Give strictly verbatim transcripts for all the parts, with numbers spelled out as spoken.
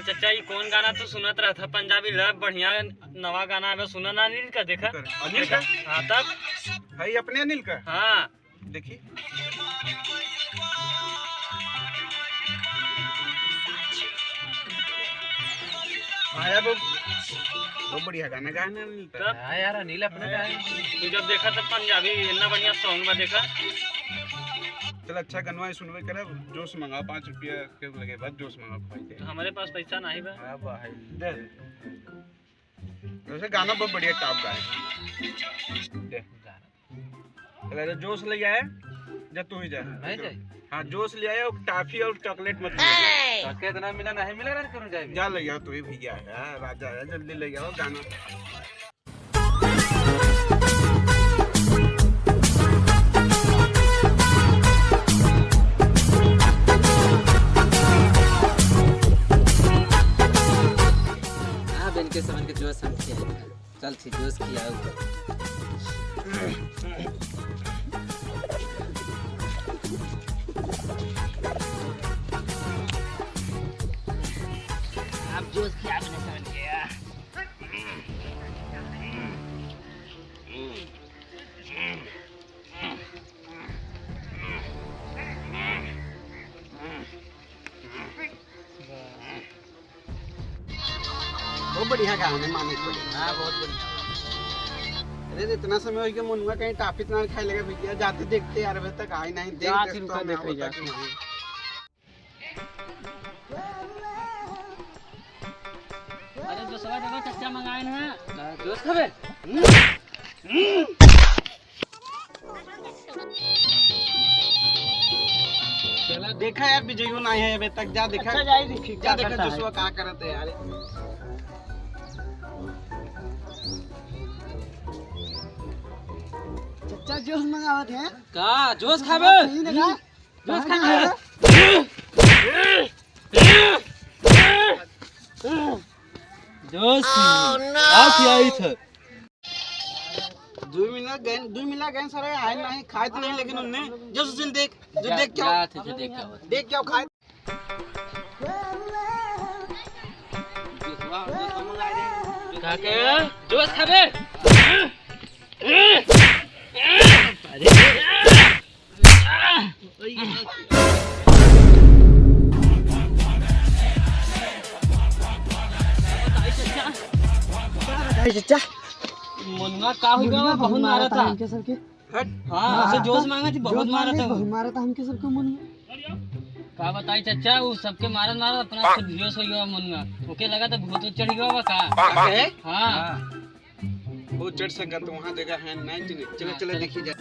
चचा, ई कौन गाना तू सुनत रहत ह? पंजाबी लव बढ़िया नवा गाना आवे, सुना ना अनिल का, देखा। अनिल का? हाँ, तब? है अपने अनिल का? हाँ। देखी। हाँ यार, वो, वो बढ़िया गाना गाए ना अनिल का। तब? हाँ यार, अनिल अपने का है। तू जब देखा तब पंजाबी इतना बढ़िया song बा, देखा। चल, अच्छा गनवा सुनबे करे, जोश मंगा, पाँच रुपया के लगे, बस जोश मंगा, भाई दे। तो हमारे पास पैसा नहीं बा। हाँ भाई, दे। वैसे गाना बहुत बढ़िया, top गाए। दे। अगर जोश ले आए, जा तू ही जा। नहीं जाए? हाँ, जोश ले आए और टॉफी और चॉकलेट मत ले आए। तो कितना मिला, नहीं मिला, रन करूँ जाए। जा ले आओ तू ही भैया, हाँ, राजा है, जल्दी ले आओ गाना। हाँ, बेन के समन के जोश हम किया है। चल, ठीक, जोश किया है ऊपर। आप जोश किया, आपने समझ गया। बहुत बढ़िया गाना है, मानिक भाई। हाँ, बहुत बढ़िया। अरे, इतना समय हो गया, मनुआ कहीं टाफी तो ना खाए लगे भैया, जाते देखते यार, अभी तक आए नहीं, देख जा, देखते इनका हमें देखे आवता जा। कि नहीं। अरे, जोशवा देखो, चच्चा मंगाए ना। जोश खाबे? चला, देखा यार, विजयो ना है अबे तक। जा देखा। अच्छा, जाई देखी, जा का देखा, करता है। जोशवा का करत है यार। चच्चा, जोश मंगावत है। का? जोश खाबे? नहीं लगा। जोश खाबे? जोश। Oh, no! आ क्या आई था? दुइ मिला गए, दुइ मिला गए सारे, आए नहीं, खाए तो नहीं, लेकिन उनने जो सुशील देख, जो जा, देख क्या जा, हो? ठीक है, देख क्या होता है। देख क्या हो खाए। का के? जोश खाबे? अरे। अरे चच्चा। मनुआ का हो गया? मनुआ बहुत बहुत मारा मारा था था। हमके सबके। हट। हाँ, हाँ, उसे जोश मांगा थी, बहुत जोश मारा मांगा था। बहुत मारा था हमके सबके मनुआ। का बताई चच्चा, वो सबके मारत मारत अपना खुद बेहोश हो गया मनुआ। ओके लगा तो भूत चढ़ गया होगा का? का है? हाँ। हाँ। वो चढ़ सका तो वहाँ जगह है, नहीं चले। चलो, हाँ, चलो, चलो। देखिए जा।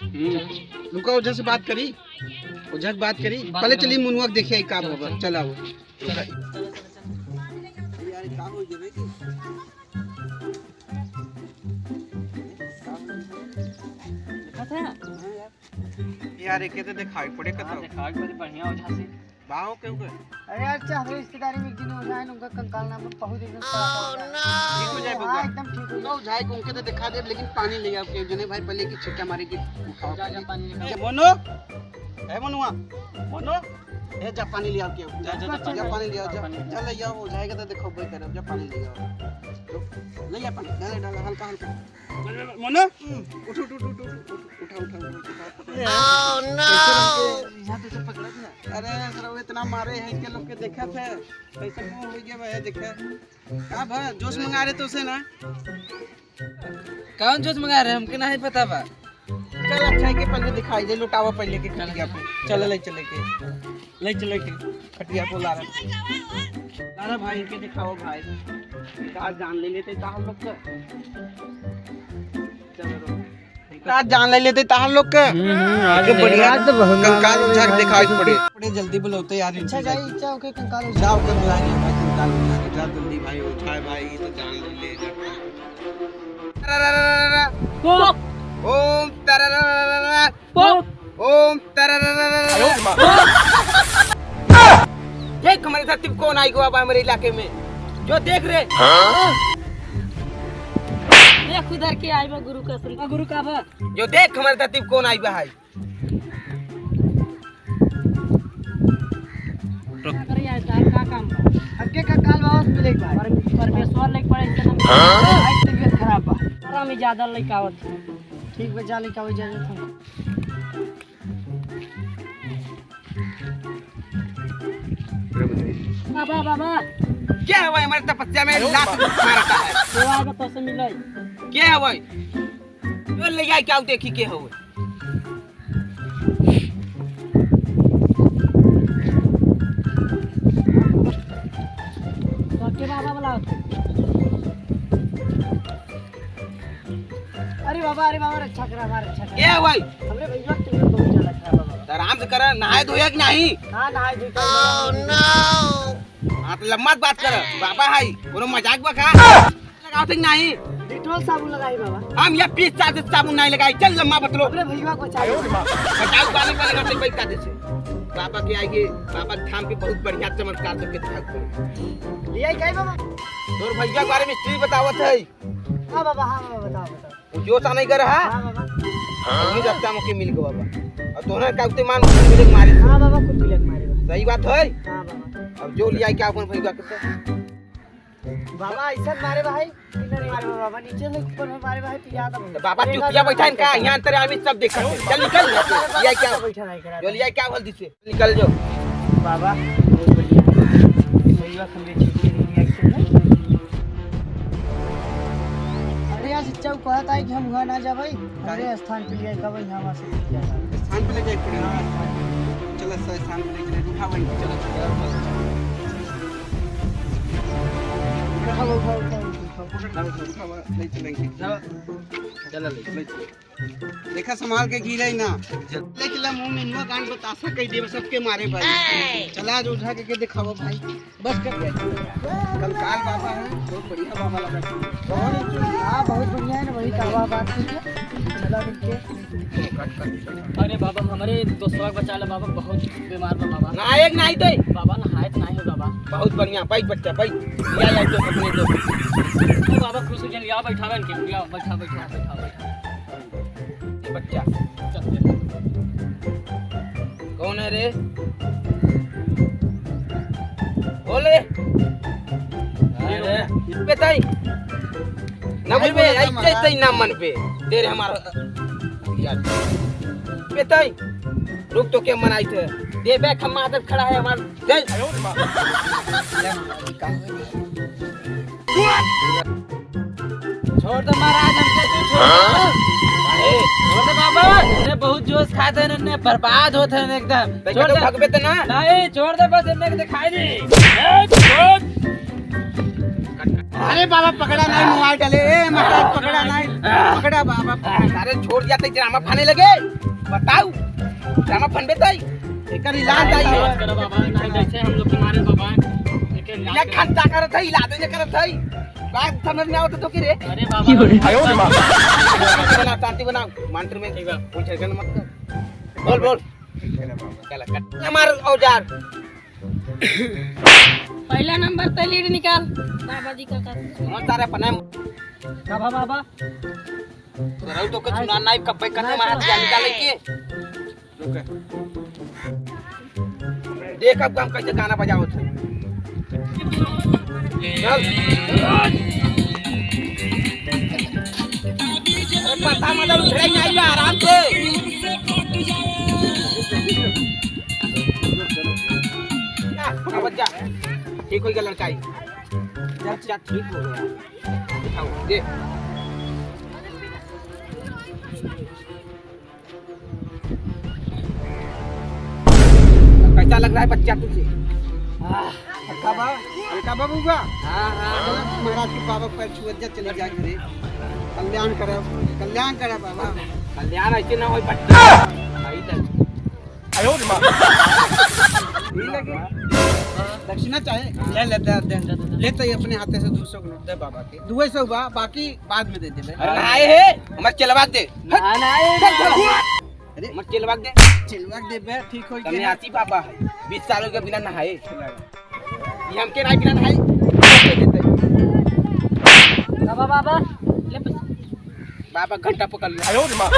हम्म। रुका, ओझा से बात करी, ओझा से बात करी। बात पहले करो। चलिए मुनुआ के देखिए का चलो, होगा। चलो। चला वो। चलो, चलो, चलो, चलो। यार, का हो गया भाई? देखा था? हाँ यार। यार, एके तो देखाई पड़े हाँ, कतौ। देखाई पड़े, बढ़िया ओझा से। बाहो केहू के? अरे यार, चा-, हमरे रिश्तेदारी में एक जने ओझा है, उनका कंकाल नाम पर बहुत एकदम खराब हो गया। ठीक हो जाए हाँ, बबुआ। एकदम ठीक हो जाए। ओझा है, उनके तो दिखा दे, लेकिन पानी ले आओ केहू जने भाई, पहले की छिट्टा मारे की उठाओ जा, जा, पानी। पानी लेके आओ। ए, मोनो, ए, मनुआ, मोनो, ए, जा पानी ले आओ केहू। जा, जा, जा, जा, पानी जा, ले आओ। पानी ले आओ, जा, पानी ले आओ। जा, ले आओ, ओझा है के तो देखो, भाई, जा, पानी ले आओ। ले आ पानी, डाले, डाले, हल्का, हल्का। मोनो, उठ, उठ, उठ, उठा, उठा, उठा, उठा, उठा। Oh, no! कैसे रंग के यहाँ तो सब पकड़ा था। अरे, सर, वो इतना मारे हैं, इनके लोग के देखा थे। कैसे मुंह हो गया भाई, देखा। का भा, जोश मंगा रहे तो उसे ना। कौन जोश मंगा रहे, हमके नहीं पता बा। चल, अच्छा है कि पहले दिखाई दे, लुटावा पहले के खटिया पे। चल, ले चले के। ले चले के खटिया को लारा। लारा भाई के दिखाओ भाई। का जान ले लेते ता हम लोग का। चलो रो। का जान ले लेते ता हम लोग का। हम्म, हम्म, आज के बढ़िया आज तो बहुत कंकाल मारा उठा के भाई। दिखाई पड़े। बड़े जल्दी बुलाते यार इनसे अच्छा, जाई, जाई। इच्छा होके कंकाल उठा। जाओ कर बुलाएंगे भाई, कंकाल उठा के। जा जल्दी भाई, उठाए भाई, ये तो जान ले ले। तरररररर। ओम तरररररर। ओम तररररर। देख हमारे धरती पे कौन आई गवा बा हमारे इलाके में, जो देख रे। देख उधर के आई बा गुरु का असली। गुरु का बा? जो देख हमारे धरती पे कौन आई बा है। का करे यार, का, का काम बा? थके का काल वापस मिले के बाद। पर-, परमेश्वर लेके पड़े इससे ना। हाँ? आज तबीयत खराब बा। आराम ही ज्यादा लेके आवत है। ठीक बा, जा लेके आवत, जा, जा, थोड़ा। बाबा, बाबा। क्या हुआ हमारे तपस्या में लात मारता है? वो आएगा तो से मिले। क्या हुआ? तो ले जाए क्या देखी क्या हुआ? तो के बाबा बुलाओ। अरे बाबा, अरे बाबा, रक्षा करा, हमार रक्षा करा। क्या हुआ? हमरे भैया के तबीयत बहुत ज्यादा खराब है बाबा। तो आराम से करा, नहाए धोए कि नहीं? हाँ, नहाए धोए के। Oh, no! हाँ, तो लम्बा बात कर, बाबा है, कोनो मजाक बा का? लगावत है कि नहीं? Dettol साबुन लगाई बाबा। हम ये पीस चार से साबुन नहीं लगाई, चल लम्बा बतलो। हमरे भैया को चाहिए। बताओ, गाने वाले करते बैठा दे से। बाबा के आइए, बाबा के धाम पे बहुत बढ़िया चमत्कार करके दिखा दे। ले आई काहे बाबा? तोर भैया के बारे में स्त्री बतावत है। हाँ बाबा, हाँ बाबा, बताओ, बताओ। वो जो सा नहीं कर रहा? हाँ बाबा। वही रास्ता में के मिल गवा बा। और तोहरा का उते मान कुछ मिले मारे से। हाँ बाबा, कुछ मिले मारे बा। सही बात है? हाँ बाबा। अब जो लिया क्या अपन भैया के तो? बाबा, ऐसा मारे बा है? किधर मारे बा बाबा? नीचे में ऊपर में मारे बा है, पिया था तो बाबा चुतिया बैठा इनका, यहाँ तेरे आदमी सब देखा। चल निकल, लिया क्या? बैठा नहीं करा। जो लिया क्या बोल दीजिए? निकल जाओ। बाबा, बहुत बढ़िया। भैया, हमरे छुट्टी नहीं है, ऐसे ना। अरे यार, सच्चा वो कहत है कि हम वहाँ ना जाबै। काहे? हमरे स्थान पे ले जाए, कहबै, यहाँ वहाँ से ले जाए। स्थान पे ले जाए, पड़ेगा। हाँ, स्थान पे। चलो, सर, स्थान पे ले चले, उठा भाई, चलो, चलो, चलो। उठाओ, उठाओ, उठाओ, उठाओ। उठाओ, उठाओ, उठाओ, ले चलेंगे। चलो। चलो, ले। ले चलो। देखा, संभाल के गिरे ना। लेकिन ला मुंह में मुंह कान बतासा कह दिए, सबके मारे भाई। चला, आज ओझा के, के दिखावा भाई। बस कर दिया। कंकाल बाबा है, बहुत बढ़िया बाबा लगा। बहुत, हाँ, बहुत बढ़िया है ना, वही कहवा बात ठीक है। चला, मिलके। अरे बाबा, हमरे दोस्तवा के बचा ले बाबा, बहुत बीमार बा बाबा। नहाए के नहीं तो? बाबा, नहाए तो नहीं हो बाबा। बहुत बढ़िया, बैठ बच्चा, बैठ। या, या, तो अपने दोस्त। ओ बाबा, खुश हो जाए, या बैठावे इनके, या बैठा, बैठा, बैठा, बैठा। ये बच्चा। कौन है रे? बोले। अरे, इस पे ताई। ना बोल बे, ऐसे, ऐसे ही नाम मन पे। तेरे हमारा यार। पे ताई। रुक तो क्या मनाई थे? दे बे, खम्मा आदत खड़ा है हमारा। दे। छोड़ दे महाराज, हमके तू छोड़ दे। हाँ? अरे, छोड़ दे बाबा, इन्हें बहुत जोश खाते हैं, इन्हें बर्बाद होते हैं एकदम। भाई, छोड़ कतो दे। भगबे तो ना? नहीं, छोड़ दे, बस इन्हें दिखाई दे। ए, छोड़। अरे बाबा, पकड़ा नहीं, मोबाइल डाले। ए, महाराज, पकड़ा नहीं। पकड़ा बाबा, पकड़ा। अरे, छोड़ दिया तो ड्रामा खाने लगे। बताओ, ड्रामा फन बेताई। एकर इलाज आई है। बाबा, नहीं, जैसे हम लोग के मारे बाबा, एकर इलाज ये खर्चा करत है, इलाज नहीं करत है। बात समझ में आवत तो की रे? अरे बाबा। आयो रे माँ। शांति बनाओ, शांति बनाओ। मंत्र में ठीक बा। कोई झगड़ा मत कर। बोल, बोल। चला, कट। हमार औजार। पहला नंबर पे लीड निकाल। बाबा जी का कर। कौन तारे अपने? का भा बाबा? तो रहू तो के सुना नहीं, कब्बे कदम हाथ क्या निकाले के? देख अब हम कैसे गाना बजावत है। चल। अरे पता मतलब उठे नहीं बा, आराम से। ना, अब जा। ठीक हो गया लड़का ही। अच्छा, ठीक हो गया। दिखाओ, दे। कैसा लग रहा है बच्चा तुझे? आह, हल्का बा, हल्का बा बउआ। हाँ, हाँ। चलो, महाराज के बाबा पैर छुअत जा, चले जा घरे। कल्याण करा, कल्याण करा बाबा। कल्याण ऐसे ना होई बच्चा। भाई तक। आयो रे माँ। ई लगे। दक्षिणा चाहे? ले, ले, दे, दे। ले तो ये अपने हाथे से दो सौ नोट दे बाबा के। दुए सौ बा, बाकी बाद में दे देबे। अरे ना, आए हे, हमार चेलवा के दे। ना, ना, आए चल, चल। अरे। हमार चेलवा के दे। चेलवा के देबे, ठीक होई के। सन्यासी बाबा है, बीस साल हो गए बिना नहाए। ये हमके ना बिना नहाए। बाबा, बाबा, ले पैसा। बाबा घंटा पकड़ ले। आयो रे माँ।